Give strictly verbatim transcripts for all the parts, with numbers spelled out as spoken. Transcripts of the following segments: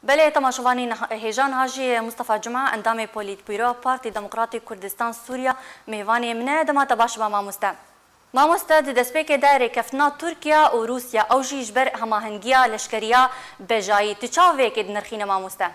Belê, temaşevanî, hêja niha jî Mustafa Cuma, endamê Polîtbûro Partî Demokratî Kurdistan Sûriya, mêvanê min e. Dema te baş be, mamoste. Mamoste, di destpêkê de rêkeftina Tirkiye û Rûsya, ew jî ji ber hemahengiya leşkeriya bejayî. Tu çav vê yekê dinirxîne, mamoste?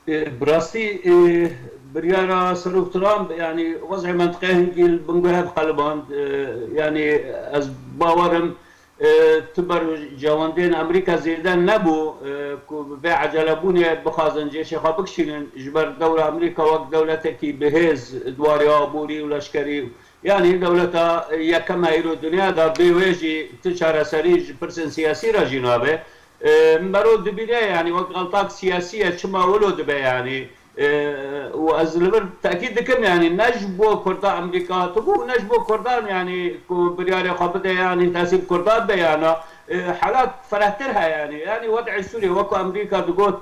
Ê, bi rastî, ê, biryara Serok Trump, yanî wez'ê mentiqê hingî li bin guhe biqeliband. Ê, yanî ez bawerim, ê, tu bercewendên Amerîka zêde nebû, ê, ku bi vê ecelebûnê bixwazin cêşê xwe bikişînin, ji ber dewra Amerîka wek dewletekî bihêz di warê aborî û leşkerî, yanî dewleta yekem e îro dinya de, bê wê jî tu çareserî ji pirsên siyasî re jî nabe. Ê, mero dibîne, yanî wek xeltak siyasî ye, çima wilo dibe, yanî. Ê, û ez li vir tekîd dikim, yanî ne ji bo Kurda Amerîka hatibû û ne ji bo Kurdan, yanî ku biryarê xwe bide, yanî tesîr Kurda bibe ya na. Ê, helat ferehtir heye, yanî. Yanî wed'ê Sûriyê wek ku Amerîka digot,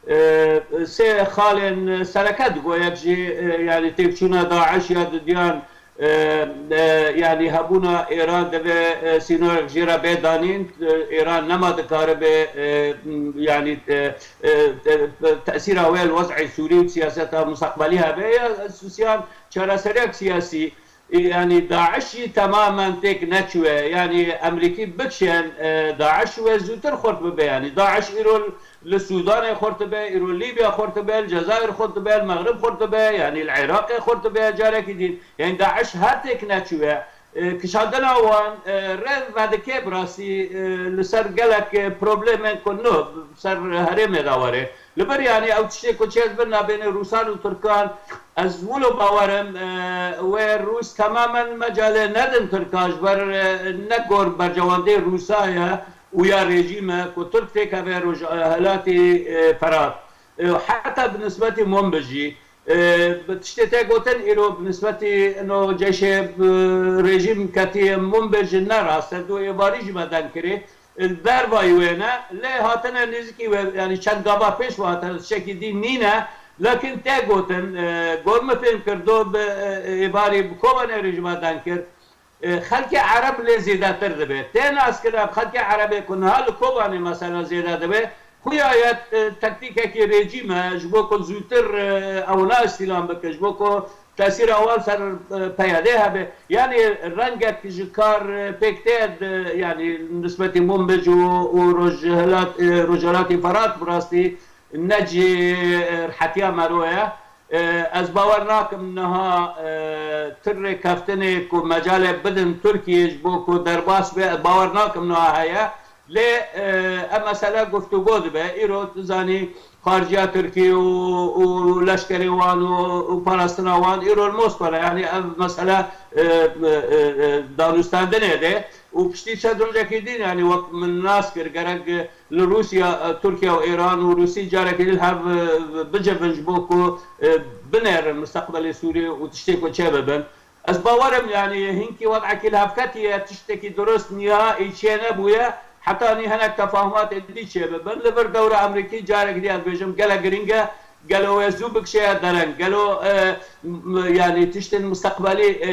ê, sê xalên sereke digot, yek jî, ê, yanî têkçûna DAIŞ ya didiyan, e, e, yanî hebûna Êran divê, e, sînorek jê re bê danîn, e, Êran nema dikaribe, e, m, yanî, e, e, e, tesîra wê li wez'ê Sûrî û siyaseta mustaqbelî hebe. Ya sosyan çareseriyek siyasî, e, yanî DAIŞ jî temamen têk neçûye. Yanî Amerîkî bikişên, e, DAIŞ wê zûtir xurt bibe. Yanî DAIŞ îro li Sûdanê xurt dibe, îro Lîbya xurt dibe, li Cezayir xurt dibe, li Mexrib xurt dibe, yanî li Iraqê xurt dibe, carekî din. Yanî DAIŞ her têk neçûye. E, kişandina wan, e, rê vedike bi rastî, e, li ser gelek, e, problemên ku no ser herêmê de were. Li vir, yanî ew tiştê ku çêdibin nabênê Rûsan û Tirkan, ez wilo bawerim, e, wê Rûs temamen mecalê nedin Tirkan, ji ber, e, ne gor bercewendê Rûsa ye û ya rejîm e ku Tirk têkeve Rojhilatî, e, Ferat. E, heta bi nisbetî Munbij jî, e, bi tiştê te gotin, îro bi nisbetî ino ceşê, e, rejîm ketiye Munbij ne rast e, du êvarî ji me deng kirê. E, dervayî wê ne, lê hatine nêzikî wê, yanî çend gava pêş ve hatine, tiştekî dî nîne, lakin te gotin, e, gor min fêm kir, do bi, e, êvarî bi Kobanê re ji me deng kir. E, xelkê Ereb lê zêdetir dibe. Tê naskir ev xelkê Erebê ku niha li Kobanê mesela zêde dibe, xuya ye, e, tektîkekî rejîm e, ji bo ku zûtir, e, ewna îstîlam bike, ji bo ku tesîra wan ser, e, P Y D hebe. Yanî rengek ji kar, e, pêk tê, e, yanî nisbetî Munbij û, û Rojhilat-, e, Rojhilatî Ferat bi rastî ne cî, e, rihetiya mero ye. E, ez bawer nakim niha, e, ti rêkeftinê ku mecalê bidin Tirkiyê ji bo ku derbas be, ez bawer nakim niha heye. Lê, e, ev mesele guftûgo dibe. Îro tu zanî xariceya Tirkiyê û, û leşkerê wan û, û parastina wan îro li Moskva ne. Yanî ev mesele, e, e, e, e, danûstendinê de û piştî çend rojekî din, yanî wek min nas kir, gerek, e, li Rûsya, e, Tirkiye û Îran û Rûsî carekî din hev, e, bicivin ji bo ku, e, binêrin mustaqbelê Sûriyê û tiştê ku çêbibin. Ez bawerim, yanî hinkî wed'ekî li hev ketiye, tiştekî durust niha î çênebûye, heta nî hinek tefahumatê dî çêbibin. Li vir dewra Amerîkî carekî dî ez bêjim gelek girîng e, gelo wê zû bikişe ya dereng, gelo, e, m-, yanî tiştên mustaqbelî, e,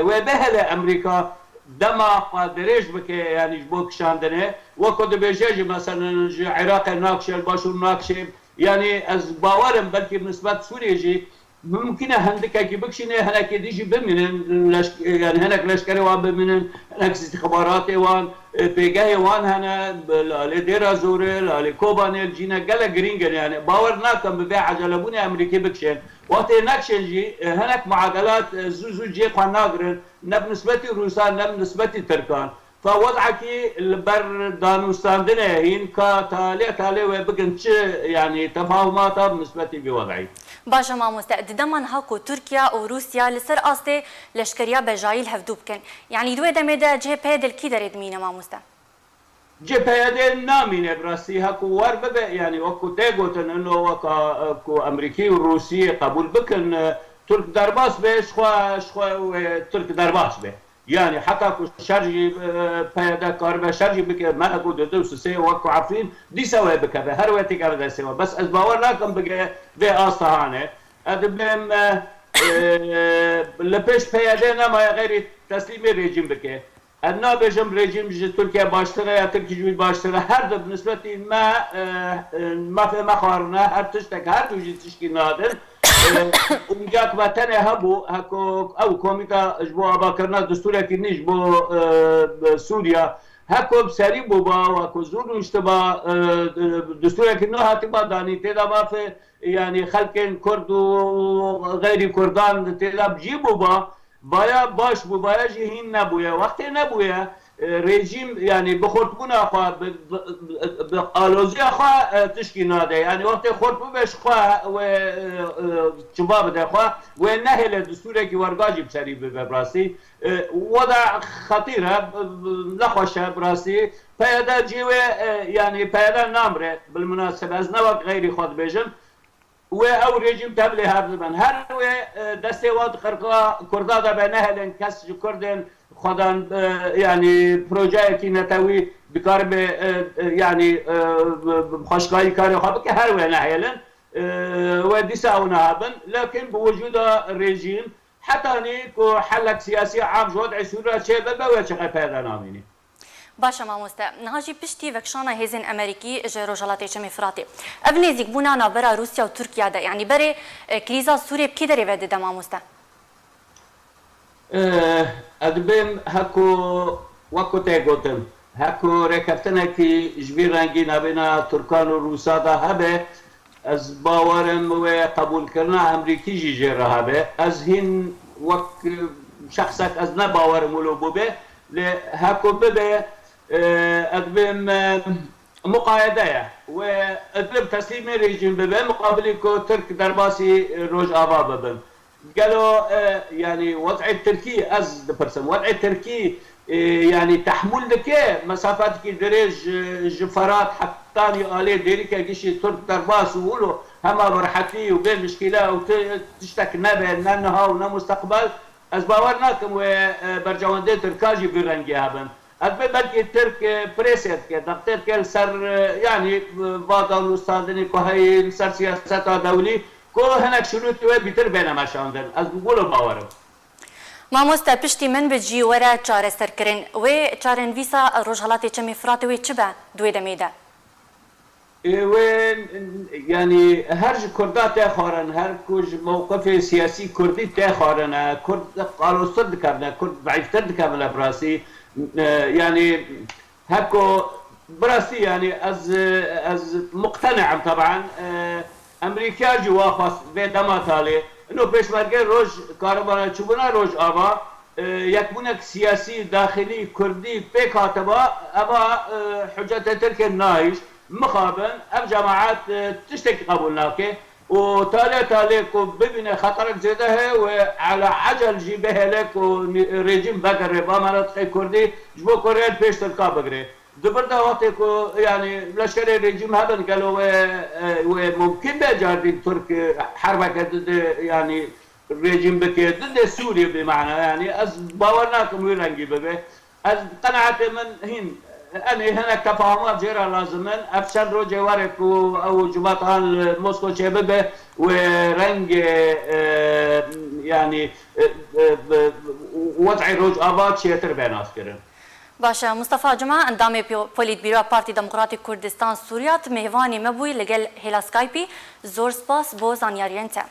wê bihêle Amerîka dema xwe dirêj bike, yanî ji bo kişandinê. Wek ku dibêje jî, meselen ji Iraqê nakişe, li Başûr nakişe. Yanî ez bawer im belkî bi nisbet Sûriyê jî mimkîn e hindikekî bikişîne, hinekê dî jî bimînin, leş-, yanî hinek leşkerê wan bimînin, hinek îstîxbaratê wan, e, pêgehê wan hene, bi, li alê Dêra Zorê, li alê Kobanê, li cînek gelek girîng in. Yanî bawer nakim bi vê ecelebûnê Amerîkê bikişên. Wextê nekişên jî, e, hinek muadelat, e, zû zû cihê xwe nagirin, ne bi nisbetî Rûsan, ne bi nisbetî Tirkan. Fe wed'ekî li ber danûstandinê hîn ka talê talê wê bigin çi, yanî tefahumata bi nisbetî vî wed'î. Baş e mamoste, di dema niha ku Tirkiye û Rûsya li ser astê leşkeriya bejayî li hevdû bikin, yanî di wê demê de cihê P Y D li kî derê dimîne mamoste? Cihê P Y D namîne bi rastî, ha ku wer bibe, yanî wek ku tê gotin, ino weka, e, ku Amerîkî û Rûsî qebûl bikin, e, Tirk derbas be, ji xwe, ji xwe wê Tirk derbas be. Yanî heta ku şer jî, e, P Y D karibe şer jî bike, me ku di du sisê wek ku Efrîn dîsa wê bikeve, her wê têkeve destê we. Bes ez bawer nakim bige vê asta hane. Ez dibêm, e, e, li pêş P Y D nemaye xeyrî teslîmê rejîm bike. Ez nabêjim rejîm ji Tirkiye baştir e ya Tirkî ji wî baştir e. Her du bi nisbetî me, e, e, mafê me xwarine, her tiştek, her du jî tişkî nadin. E, Umcak me tenê hebû, heko ew komîta ji bo avakirina destûrekî nî ji bo, e, Sûriya. Heko bi serî bûba, weko zû rûniştiba, e, destûrekî nû hatiba danî, tê de mafê, yanî xelkên Kurd û xeyrî Kurdan tê de bi cî bûba. Vaya baş bû, vaya jî hîn nebûye. Wextê nebûye, e, rejîm, yanî bi xurtbûna xwe, bi, bi, bi, bi aloziya xwe, e, tişkî nade. Yanî wextê xurt bibe ji xwe, wê, e, e, çiva bide xwe, wê nehêle destûrekî werga jî bi serî bibe bi rastî. E, weda xetîr e, bi, bi, nexweş e bi rastî. P Y D cî wê, e, yanî P Y D namre, bilmunasebe, ez ne wek xeyrî xwe dibêjim. Wê ew rejîm tevlê hev dibin. Her wê, e, destê wan di qirqa Kurda de be, nehêlin kes ji Kurdên xwedan, e, yanî projeyekî netewî dikaribe, e, e, yanî, e, bi, bi xweşikayî karê xwe bike, her wê nehêlin. E, wê dîsa ew niha bin. Lekin bi wicûda rejîm, hetanî ku helek siyasî am ji wed'ê Sûriya çêbibe, wê çiqe P Y D namînî. Baş e mamoste. Niha jî piştî vekişana hêzên Amerîkî ji Rojhelatê Çemê Firatê, ev nêzîkbûna navbera Rûsya û Tirkiye de, yanî berê, e, krîza Sûriyê bi kî derê ve dide mamoste? Eh, ez dibêm heko, wek ku te gotin, heko rêkeftinekî ji vî rengî navbêna Tirkan û Rûsa de hebe, ez bawer im wê qebûlkirina Amerîkî jî jê re hebe. Ez hîn wek, eh, şexsek ez ne bawer im wilo bûbe, lê heko bibe, eh, ez dibêm, eh, muqayede ye. Wê Idlib teslîmê rejîm bibe, muqabilî ku Tirk derbasî Rojava bibin. Gelo, e, yanî wed'ê Tirkî, ez dipirsim, wed'ê Tirkî, e, yanî tehmûl dike, mesafetekî dirêj, e, ji Ferat hetanî alê Dêrikê gişî Tirk derbas û wilo hema bi rehetî û bê mişkîle û ti-, tiştek nebe, ne niha û ne musteqbel, ez bawer nakim wê, e, berjewendê Tirka jî vî rengî hebin. Ez dibê belkî Tirk, e, presê dike, dextê dike li ser, e, yanî, e, va danûstandinê ku heyî li ser siyaseta dewlî, ku hinek şirût wê bîtir bêne meşandin. Ez bi wilo bawer im. Mamoste, piştî min bi cî were çareserkirin. Wê çarenivîsa Rojhelatê Çemê Firatê wê çi be di wê demê de? Ê, wê, yanî her ji Kurda tê xwarin, her ku ji mewqifê siyasî Kurdî tê xwarin e, Kurd qaloztir dikevine, Kurd zeîftir dikevine bi rastî. E, yanî Heko bi rastî, yanî ez, ez muqtene im teben. E, Amerîkaya jî wa xwest vê dema talê. Ino pêşmerge roj karibana çûbûna Rojava, e, yekbûnek siyasî, daxilî, kurdî pêk hatiba, eva, e, hucetê Tirkê nahîşt. Mixabin, ev cemaet, e, tiştekî qebûl nake. Û talê talê ku bibîne xeterek zêde heye, wê ela ecel jî bihêle ku nî-, rejîm vegere va menatiqê Kurdî, ji bo ku rê li pêş Tirka bigire. Di vir de wextê ku, yanî, leşkerê rejîm hebin, gelo wê, e, wê mumkin be cardîn Tirk, e, herbeke dide, yanî, rejîm bike, dide Sûriyê bi mana, yanî, ez bawer nakim wî rengî bibe. Ez qenaetê min hîn, em ê hinek tefahuma jê re lazim in. Ev çend rojê were ku ew civatihan li Mosko çêbibe, wê rengê, e, yanî, e, e, bi, wed'ê Rojava çêtir bê naskirin. Baş e, Mustafa Cuma, endamê Pî-, Polîtbîroya Partî Demokratîk Kurdistan Sûriya, tu mêvanê me bûyî li gel hêla Skypeî. Zor spas bo zanyariyên te.